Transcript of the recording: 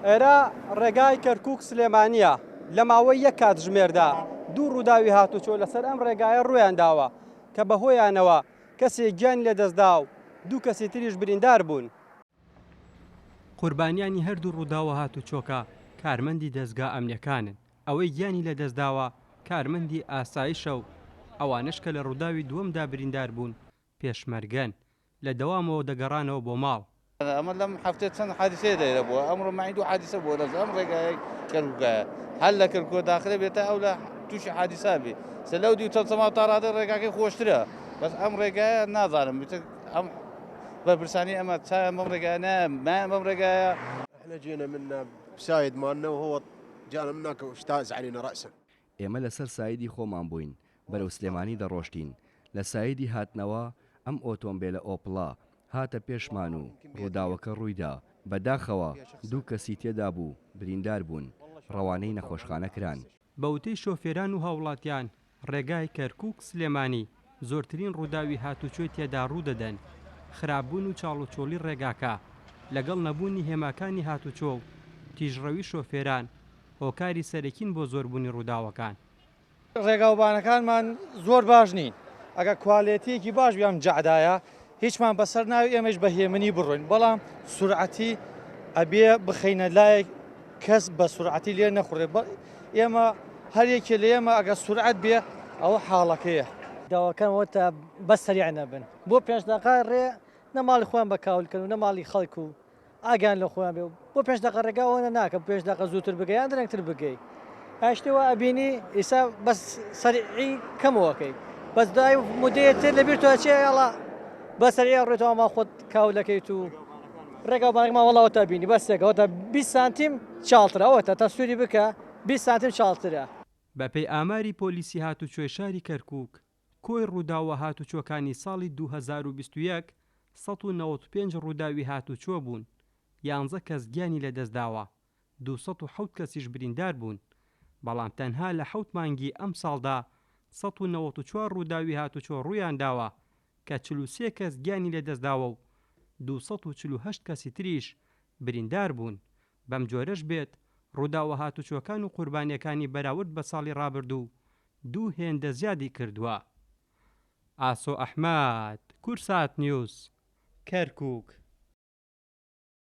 ئێرە ڕێگای کەرکوک سلێمانییە، لە ماوەی یەک کاتژمێردا دوو ڕووداوی هاتوچۆ لەسەر ئەم ڕێگایە ڕوویانداوە کە بەهۆیانەوە کەسێک گیانی لەدەستدا و دوو کەسی تریش بریندار بوون. قوربانیانی هەردوو ڕووداوە هاتوچۆکە کارمەندی دەزگا ئەمنیەکانن، ئەوەی گیانی لەدەستداوە کارمەندی ئاسایشە و ئەوانەش کە لە ڕووداوی دووەمدا بریندار بوون پێشمەرگەن، لە دەوامەوە دەگەڕانەوە بۆ ماڵ. ئەمە لەم هەفتەیە چەند حادیسەیە لێرە بووە ئەمڕۆ مەعی دوو حادیسە بووە لەس ئەم ڕێگایەی کەرکوکایە هەر لە کەرکوک داخلە بێت تا ئەو لە تووشی حادیسە بێ سە لەو دیو چەمچەماڵ تا ڕادەی ڕێگاکەی خۆشترە بەس ئەم ڕێگایە نازانم بچ ئەم بەرپرسانی ئەمە چایان بەم ڕێگایە نایە مایان بەم ڕێگایە. احنا جينا من بسايد مالنا وهو جانا من هناك واجتاز علينا رأسا. ئێمە لەسەر سایدی خۆمان بووین بەرەو سلێمانی دەڕۆشتین، لە سایدی هاتنەوە ئەم ئۆتۆمبێلە ئۆپڵە هاتە پێشمان و ڕووداوەکە ڕوویدا، بەداخەوە دوو کەسی تێدابوو بریندار بوون، ڕەوانەی نەخۆشخانە کران. بە وتەی شۆفێران و هاوڵاتیان، ڕێگای کەرکوک سلێمانی زۆرترین ڕووداوی هاتوچۆی تێدا ڕوودەدەن، خراپبوون و چاڵوچۆڵی ڕێگاکە لەگەڵ نەبوونی هێماکانی هاتوچۆ و تیژڕەوی شۆفێران هۆکاری سەرەکین بۆ زۆربوونی ڕووداوەکان. ڕێگاوبانەکانمان زۆر باش نین ئەگەر کوالێتیەکی باش بێ ئەم جەعدایە هیچمان بەسەر ناوی ئێمەش بە هێمنی بڕۆین بەڵام سورعەتی ئەبێ بخەینە لایەک کەس بە سورعەتی لێ نەخوڕێ ئێمە هەر یەکێ لە ئێمە ئەگەر سورعەت بێ ئەوە حاڵەکەیە. داواکەم ئەوەتا بەس سەریع نەبن بۆ پێنج دەقە ڕێ نە ماڵی خۆیان بە کاول کەن و نە ماڵی خەڵک و ئاگایان لە خۆیان بێ بۆ پێنج دەقە ڕێگا ئەوەنە ناکە پێنج دەقە زووتر بگەی یان درەنگتر بگەی شتێ وا ئەبینی ئیسا بەس سەریعی کەمەوەکەی بەس دوای مدەیەتر لەبیر تۆ ئەچێ ئەڵا بە سەریع ڕێتەوە ما خۆت کاولەکەیت و ڕێگا بانێکمان وەڵاوە تا بینی بەس سێگەوە تا 20 سانتیم چاڵترە ئەوە تا تا سووری بکە 20 سانتیم چاڵترە. بەپێی ئاماری پۆلیسی هاتوچۆی شاری کەرکوک، کۆی ڕووداوە هاتوچۆکانی ساڵی 2021 195 ڕووداوی هاتوچۆ بوون، یانزە کەس گیانی لەدەستداوە، 207 کەسیش بریندار بوون، بەڵام تەنها لە حەوت مانگی ئەمساڵدا 194 ڕووداوی هاتوچۆ ڕوویانداوە کە 43 کەس گیانی لەدەستداوە و 248 کەسی تریش بریندار بوون، بەمجۆرەش بێت ڕووداوە هاتوچۆکان و قوربانییەکانی بەراورد بە ساڵی ڕابردوو دوو هێندە زیادی کردووە. ئاسۆ ئەحمەد، کوردسات نیوز، کەرکوک.